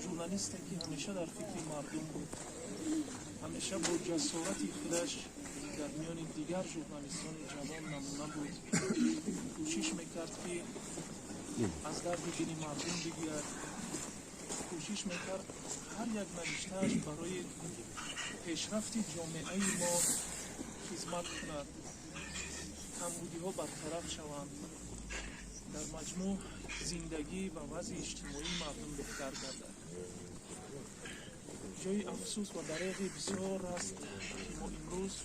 Журналисте ки ҳамеша дар фикри мардум буд, ҳамеша бо ҷасорати худаш дар миёни дигар журналистони ҷавон намуна буд. Кӯшиш мекард, ки аз дарди дили мардум бигӯяд. Кӯшиш мекард ҳар як навиштааш барои пешрафти ҷомеаи мо хизмат кунад, камбудиҳо бартараф шаванд, дар маҷмӯъ зиндагӣ ва вазъи иҷтимоии мардум беҳтар гардад. Ҷои афсӯс ва дареғи бисёр аст, ки мо имрӯз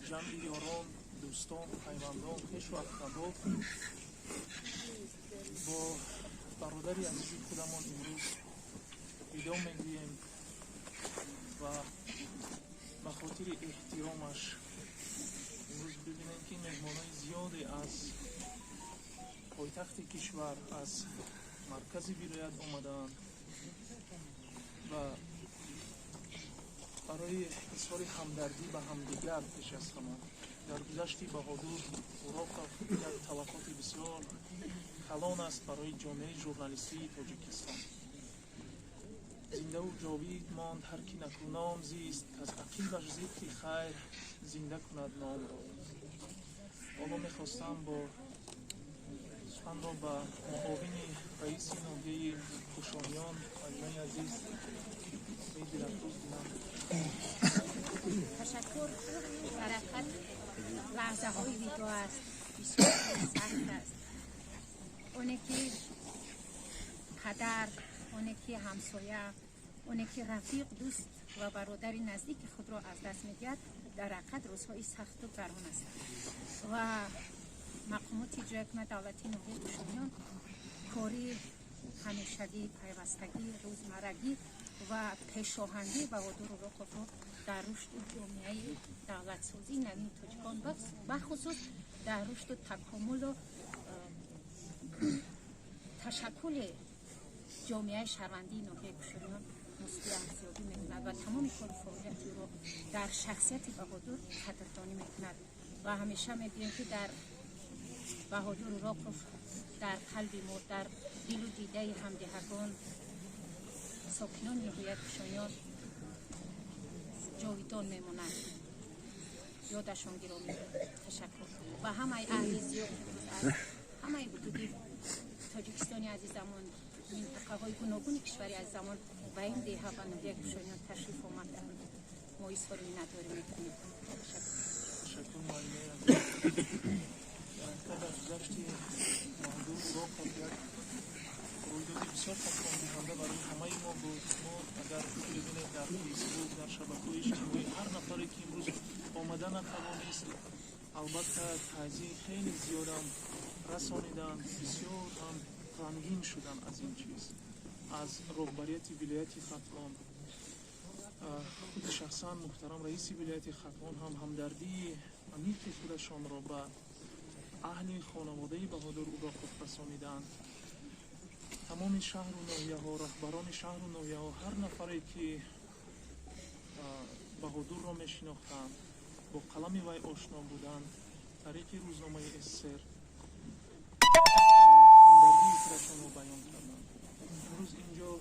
ҷамъи ёрон, дӯстон, пайвандон, хешу ақрабо бо бародари азизи худамон имрӯз видо мегӯем ва ба хотири эҳтиромаш имрӯз бибинем, ки меҳмонони зиёде аз пойтахти кишвар, аз маркази вилоят омадаанд ва барои изҳори ҳамдардӣ ба ҳамдигар пеш аз ҳама дар гузашти Баҳодур Уроқов як талафоти бисёр калон аст барои ҷомеаи журналистии Тоҷикистон. Зиндаву ҷовид монд ҳар ки накӯном зист, аз ақибаш зикри хайр зинда кунад номро. Ҳоло мехостам бо суханро ба муовини раиси ноҳияи Кушониён, Маҷмӯи азиз, Дилафрӯз динам. Ташаккур. Дар ҳақиқат лаҳзаҳои видо аст, бисёр сахт аст. Оне ки падар, оне ки ҳамсоя, оне ки рафиқ, дӯст ва бародари наздики худро аз даст медиҳад, дар ҳақиқат рӯзҳои сахту гарон ҳастанд. Ва мақомоти иҷроякунандаи давлатии ноҳияи Кушониён кори ҳамешагӣ, пайвастагӣ, рӯзмаррагӣ ва пешоҳангии Баҳодур Уроқовро дар рушди ҷомеаи давлатсозии навини тоҷикон, бахусус дар рушду такомулу ташаккули ҷомеаи шаҳрвандии ноҳияи Кушониён мусбӣ арзёбӣ мекунад ва тамоми кору фаъолияти ӯро дар шахсияти Баҳодур қадрдонӣ мекунад. Ва ҳамеша мегӯем, ки дар Баҳодур Уроқов дар қалби мо, дар дилу дидаи ҳамдиҳагон, сокинони ноҳияи Кушониён ҷовидон мемонад. Ёдашон гиромӣ. Ташаккур ба ҳамаи аҳли зиё, аз ҳамаи ҳудуди Тоҷикистони азизамон, минтақаҳои гуногуни кишвари азизамон ба ин деҳа, ба ноҳияи Кушониён ташриф омаданд. Мо изҳори миннатдорӣ мекунем. Ташаккур, муаллимаи азиз. Дар гузашти Баҳодур Уроқов як рӯйдоди бисёр такондиҳанда барои ҳамаи мо буд. Мо агар бибинед, дар Фейсбук, дар шабакаҳои иҷтимоӣ ҳар нафаре, ки имрӯз омада натавонист, албатта таъзияи хеле зиёдам расониданд, бисёр ҳам ғамгин шуданд аз ин чиз. Аз роҳбарияти вилояти Хатлон, худи шахсан муҳтарам раиси вилояти Хатлон ҳам ҳамдардии амиқи худашонро ба аҳли хонаводаи Баҳодур Уроқов расониданд. Тамоми шаҳру ноҳияҳо, раҳбарони шаҳру ноҳияҳо, ҳар нафаре, ки Баҳодурро мешинохтанд, бо қалами вай ошно буданд, тариқи рӯзномаи СССР ҳамдардии худашонро баён карданд. Имрӯз инҷо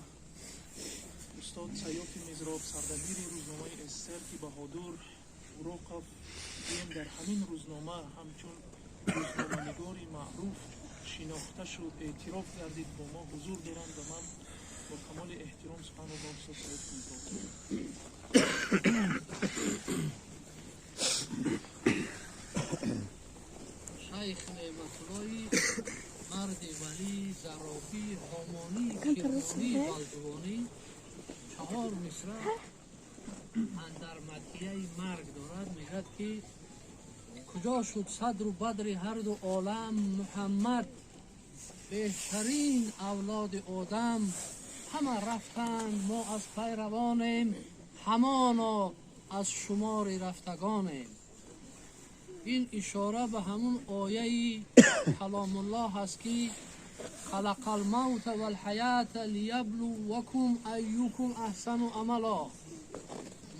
устод Сайёфи Мизроб, сардабири рӯзномаи СССР, ки Баҳодур Уроқов гӯем дар ҳамин рӯзнома ҳамчун рӯзноманигори маъруф шинохта шуд, эътироф гардид, бо мо ҳузур доранд ва ман бо камоли эҳтиром суханро ба устод Сайёфи Мизроб. Шайх Неъматуллои марди валӣ, заробӣ, ҳомонӣ, кирмонӣ, балдувонӣ чаҳор мисра андар мадҳияи марг дорад. Мегӯяд, ки куҷо шуд садру бадри ҳарду олам, Муҳаммад беҳтарин авлоди одам, ҳама рафтанд, мо аз пайравонем, ҳамоно аз шумори рафтагонем. Ин ишора ба ҳамун ояи каломуллоҳ аст, ки халақал мавта валҳаята лияблувакум айюкум аҳсану амало.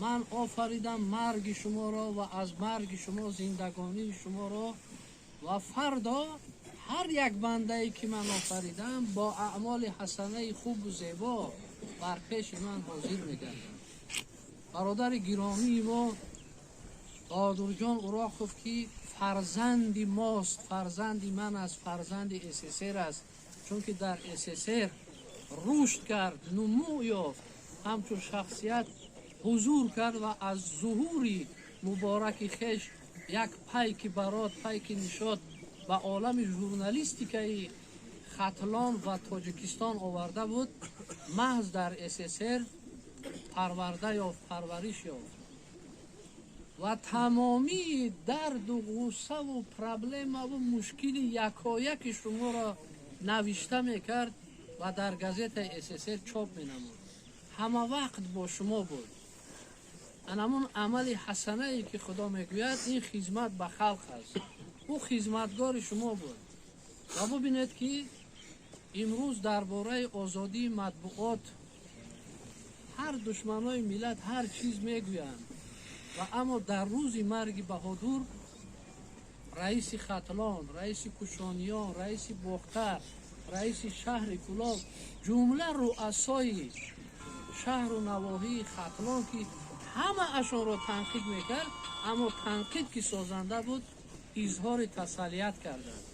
Ман офаридам марги шуморо ва аз марги шумо зиндагонии шуморо, ва фардо ҳар як бандае, ки ман офаридам, бо аъмоли ҳасанаи хубу зебо бар пеши ман ҳозир мегардад. Бародари гиромии мо Баҳодурҷон Уроқов, ки фарзанди мост, фарзанди ман аст, фарзанди СССР аст, чунки дар СССР рушд кард, нумӯ ёфт, ҳамчун шахсият ҳузур кард ва аз зуҳури мубораки хеш як пайки барот, пайки нишот ба олами журналистикаи Хатлон ва Тоҷикистон оварда буд. Маҳз дар СССР парварда ёфт, парвариш ёфт ва тамомии дарду ғуссаву проблемаву мушкили якояки шуморо навишта мекард ва дар газетаи СССР чоп менамуд. Ҳама вақт бо шумо буд. Анамун амали ҳасанае, ки Худо мегӯяд, ин хизмат ба халқ аст. Ӯ хизматгори шумо буд. Ва бубинед, ки имрӯз дар бораи озодии матбуот ҳар душманои миллат ҳар чиз мегӯянд, ва аммо дар рӯзи марги Баҳодур раиси Хатлон, раиси Кушониён, раиси Бохтар, раиси шаҳри Кулоб, ҷумла руасои шаҳру навоҳии Хатлон, ки ҳамаашонро танқид мекард, аммо танқид ки созанда буд, изҳори тасаллият карданд.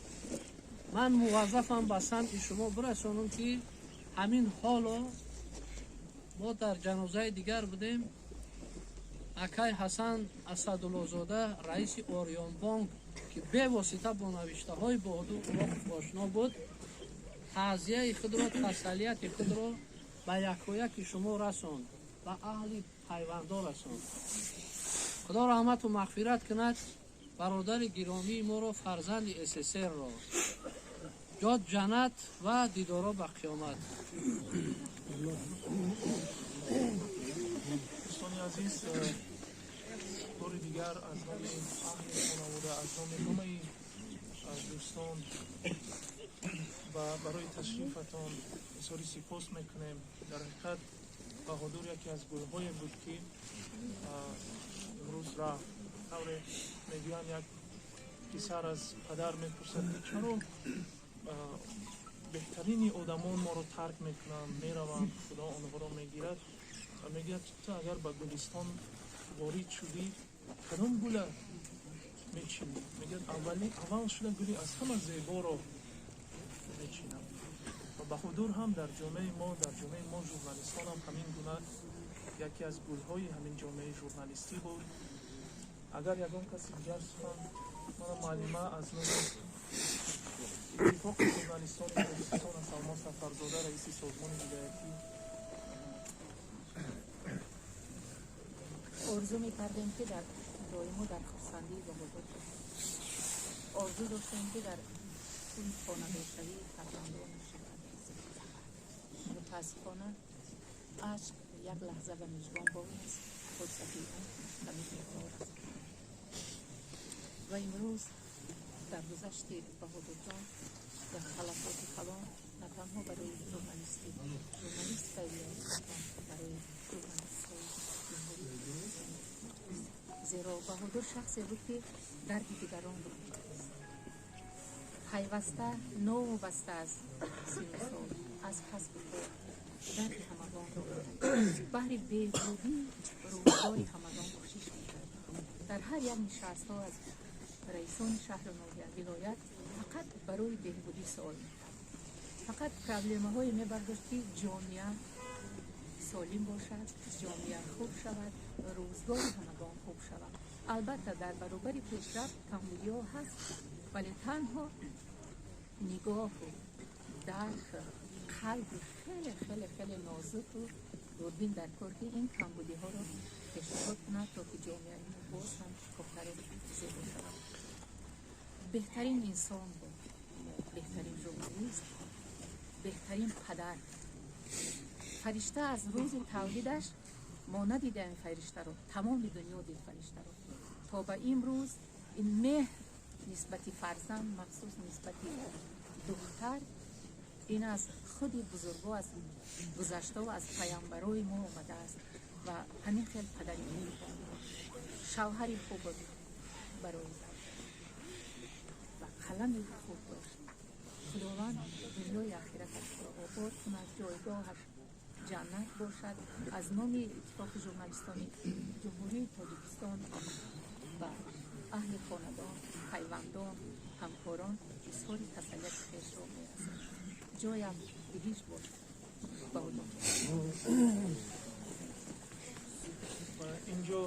Ман муваззафам ба самъи шумо бирасонам, ки ҳамин ҳоло мо дар ҷанозаи дигар будем. Акай Ҳасан Асадуллозода, раиси Ориёнбонк, ки бевосита бо навиштаҳои Баҳодур Уроқов ошно буд, таъзияи худро, тасаллияти худро ба якояки шумо расонд, ба аҳли пайвандо расонд. Худо раҳмату мағфират кунад бародари гиромии моро, фарзанди СССР-ро. Ҷод ҷаннат ва дидоро ба қиёмат. Дӯстони азиз, бори дигар аз номи аҳли хонавода, аз номи ҳамаи дӯстон ва барои ташрифатон изҳори сипос мекунем. Дар ҳақиқат Баҳодур яке аз гулҳое буд, ки имрӯз рафт. Тавре мегӯянд, як писар аз падар мепурсад, ки чаро беҳтарини одамон моро тарк мекунанд, мераванд, Худо онҳоро мегирад, ва мегӯяд, ту агар ба гулистон Ворид шудӣ, кадом гула мечинӣ? Мегӯяд, аввал шуда гули аз ҳама зеборо мечинам. Ва Баҳодур ҳам дар ҷомеаи мо, дар ҷомеаи мо журналистон ҳам ҳамин гуна яке аз гулҳои ҳамин ҷомеаи журналистӣ буд. Агар ягон каси дигар сухан, мана муаллима аз номи Иттифоқи журналистони Тоҷикистон, Салмон Сафарзода, раиси созмони вилоятӣ. Орзу мекардем, ки дар доимо дар хурсандии Баҳодур бошем. Орзу доштем, ки дар ин хонадоршавии фарзандонаш ширкат варзем. Мутаассифона, ашк як лаҳза ба мижгон боз аст, фурсати он ҳамин миқдор аст. Ва имрӯз дар гузашти Баҳодурҷон як талафоти калон на танҳо барои журналистӣ, журналистикаи вилояти, барои журналистҳои ҷумҳурии Тоҷикистон. Зеро Баҳодур шахсе буд, ки дарди дигаронро медонист. Пайваста, новобаста аз сину сол, аз касбу кор, дарди ҳамагонро, баҳри беҳбудии рӯзгори ҳамагон кӯшиш мекард. Дар ҳар як нишастҳо аз раисони шаҳру ноҳия, вилоят фақат барои беҳбудӣ суол мекард. Фақат проблемаҳое мебардошт, ки ҷомеа солим бошад, ҷомеа хуб шавад, рӯзгори ҳамагон хуб шавад. Албатта, дар баробари пешрафт камбудиҳо ҳаст, вале танҳо нигоҳу дарк, қалби хеле хеле хеле нозуку дурбин дар кор, ки ин камбудиҳоро пешниҳод кунад, то ки ҷомеаи мо боз ҳам шукуфтару зебо шавад. Беҳтарин инсон буд, беҳтарин журналист, беҳтарин падар. Фаришта аз рӯзи тавлидаш мо надидаем фариштаро, тамоми дунё дид фариштаро. То ба имрӯз ин меҳр нисбати фарзанд, махсус нисбати духтар, ин аз худи бузурго, аз гузаштао, аз паямбарои мо омадааст. Ва ҳамин хел падари меҳрубон буд, шавҳари хуб буд барои зан ва қалами хуб дошт. Худованд дунёи ахираташро обод кунад, ҷойгоҳаш ҷаннат бошад. Аз номи Иттифоқи журналистони Ҷумҳурии Тоҷикистон ба аҳли хонадон, пайвандон, ҳамкорон изҳори тасаллияти хешро мерасонам. Ҷоям биҳишт бошад, Баҳодур. Ва инҷо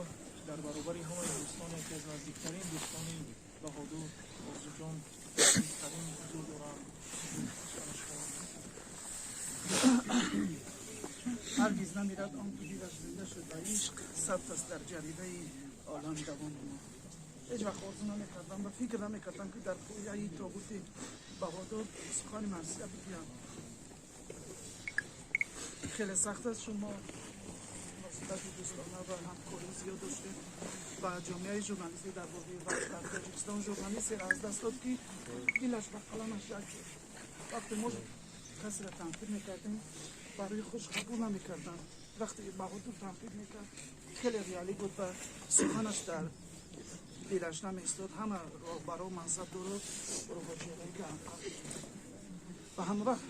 дар баробари ҳамаи дӯстон яке аз наздиктарин дӯстони Баҳодур, Орзуҷон карим, ҳузур доранд. Шумо. Ҳаргиз намирад он ки дилаш зинда шуд ба ишқ, сабт аст дар ҷаридаи олам давоми мо. Ҳеҷ вақт орзу намекардам ва фикр намекардам, ки дар пояи тобути Баҳодур сухани марсия бигӯям. Хеле сахт аст, чун мо муносибати дӯстона ва ҳамкорӣ зиёд доштем ва ҷомеаи журналистӣ дар воқеъ ва дар Тоҷикистон журналистеро аз даст дод, ки дилаш ба қаламаш як шуд. Вақте мо касеро танқид мекардем, барои хуш қабул намекарданд. Вақте Баҳодур танқид мекард, хеле реалӣ буд ва суханаш дар дилаш намеистод. Ҳама роҳбаро, мансабдоро ӯро бо чеҳраи гарм қабул ва ҳамавақт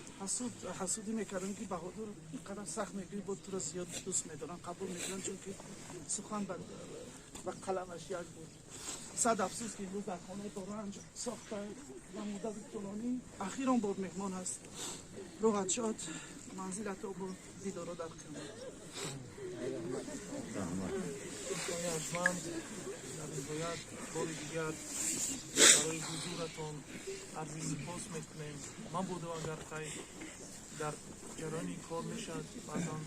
ҳасудӣ мекардам, ки Баҳодур ин қадар сахт мегӯӣ, бо туро зиёд дӯст медоранд, қабул мекунанд, чунки сухан ба қаламаш як буд. Сад афсӯс, ки имрӯз дар хонаи боранҷ сохта ва муддати тӯлонӣ ахирон бор меҳмон аст. Рӯҳат шод, манзилат обод, дидоро дар қиёмат. Дӯстони арҷманд, дар ниҳоят бори дигар барои ҳузуратон арзи сипос мекунем. Мабодо агар қай дар ҷараёни кор мешавад баъзан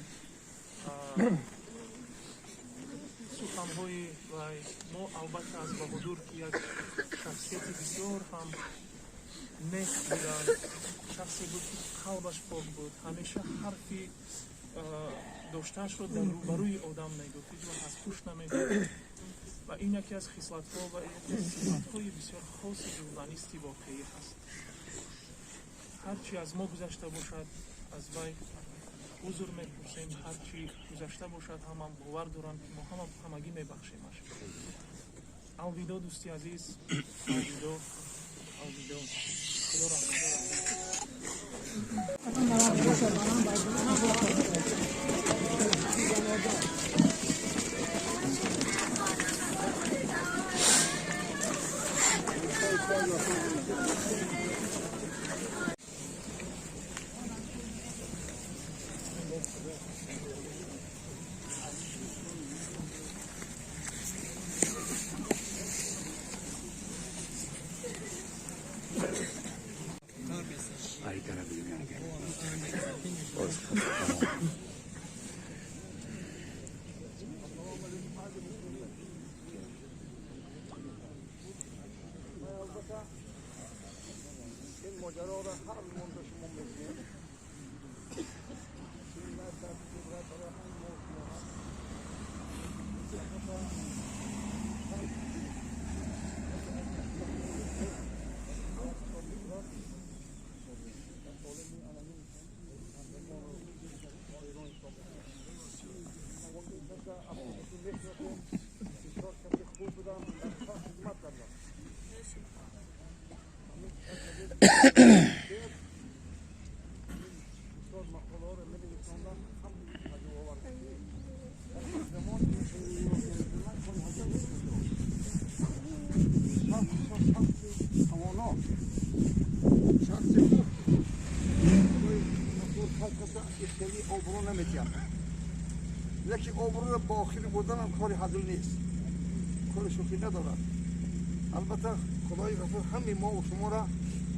суханҳои вай, мо албатта аз Баҳодур, ки як шахсияти бисёр ҳам нек буданд, шахсе буд, ки қалбаш пок буд, ҳамеша ҳарфи доштаашро дар рӯбарӯи одам мегуфт, ҳеҷ вақт аз пушт намегуфт. Ва ин яке аз хислатҳо ва яке аз сифатҳои бисёр хоси журналисти воқеӣ ҳаст. Ҳарчи аз мо гузашта бошад, аз вай узр мепурсем. Ҳарчи гузашта бошад, ҳамам бовар дорам, ки мо ҳама ҳамагӣ мебахшемаш. Алвидо, дӯсти азиз, алвидо, алвидо, Худо раҳмат. یکی آبرو با آخری بودن هم کاری هزل نیست، کار شوخی ندارد. البته خدای غفور همه ما و شما را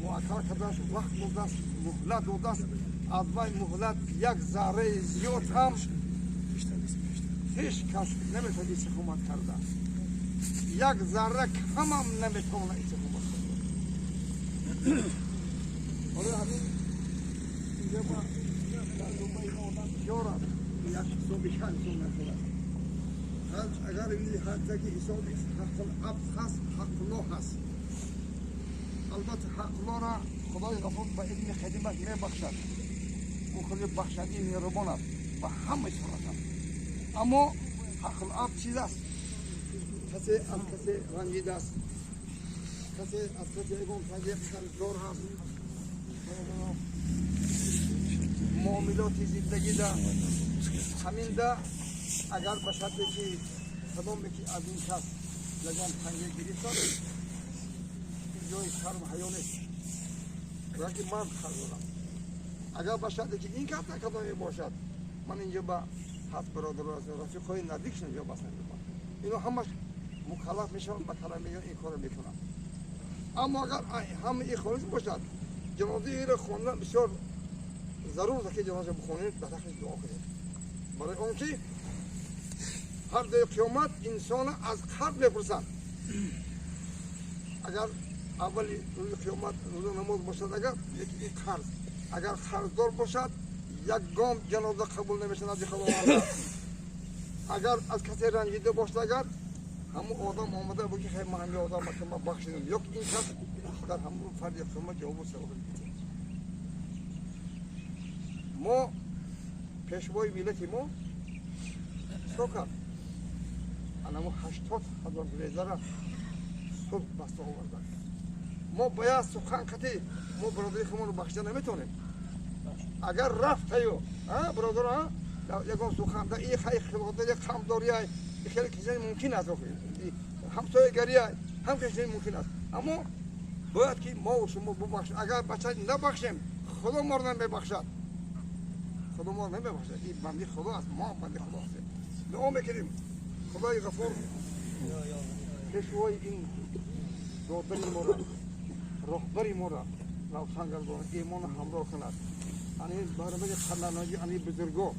معطل کرده است، وقت داده است، مهلت داده است. از وی مهلت یک ذره زیاد هم هیچ کس نمیتواند استقامت کرده است، یک ذره کم هم نمیتواند استقامت کرده. حالا همین اینجا ما تجربه ما آدم بسیار است، یک حسابی چند حساب نشده. اگر این حتی که حساب حق العبد هست، حق الله هست. البته حق الله را خدای غفور به علم خدمت میبخشد، او خود بخشنده مهربان است و همه صورت است. اما حق العبد چیز است؟ کسی از کسی رنجیده است، کسی از کسی یگان تنگی قرضدار هست، معاملات زندگی ده همین ده. اگر به شرطی که کدامی که از این کس یگان تنگی گرفتن، این جای شرم حیا نیست، بلکه من قرض دارم. اگر به شرطی که این کس کدامی باشد، من اینجا به هفت برادر رفیقای نزدیکشون اینجا بس نمیکنم، اینا همش مکلف میشن به کلمه این کارو میکنن. اما اگر همه این خالص باشد، جنازه ای را خواندن بسیار ضرور است که جنازه بخونید، به حقش دعا کنید، برای آنکه هر روز قیامت انسان از قبر میپرسند. اگر اول روز قیامت روز نماز باشد، اگر یکی قرض، اگر قرضدار باشد، یک گام جنازه قبول نمیشه نزد خداوند. اگر از کسی رنجیده باشد، اگر همون آدم آمده بود که خیلی من همین آدم که من بخشیدم، یک این کس در همون فرد قیامت جواب سوال میده. ما پیشوای ملت ما چیکار کرد؟ انمو 80,000 گریزه را صلح بسته آوردن. ما باید سخن قطعی ما برادری خودمون رو بخشیده نمیتونیم. اگر رفت ایو برادر یگان سخن ده این خیلی خلافت خمداری خیلی چیزای ممکن است، همسایه‌گری هم چیزای ممکن است. اما باید که ما و شما ببخشیم. اگر بچه نبخشیم، خدا ما رو نمیبخشد، خدا ما رو نمیبخشد. این بنده خدا است، ما بنده خدا هستیم. دعا میکنیم خدای غفور پیشوای این رهبری ما را، رهبری ما را روشن گرداند، ایمان همراه کند. انی برنامه قلنجی، انی بزرگا،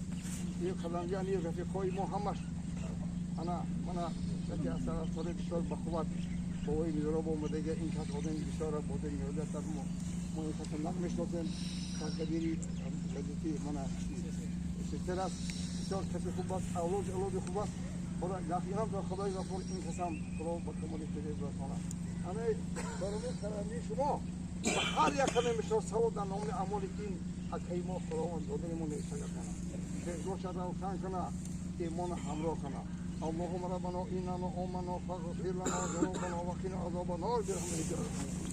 این قلنجی، انی رفیقای ما همش انا من یکی از طرفدارای بسیار بخوت بابای میزرا با اومده این کس آدم بسیار بوده میاد در ما این کس نمیشناسیم. کبیری گزیتی من سیستر است، بسیار کسی خوب است، اولاد خوب است. خدا یقینا به خدای غفور این کسم خدا با کمال احتیاج برساند. انا برنامه قلنجی شما هر یک کلمه سواد در نام اعمال این حقی ما خداوند دادنمون نوشته کنه، فردوس روشن کنه، ایمان همراه کنه. اللهم ربنا اننا آمنا فاغفر لنا ذنوبنا وقنا عذاب النار برحمتك.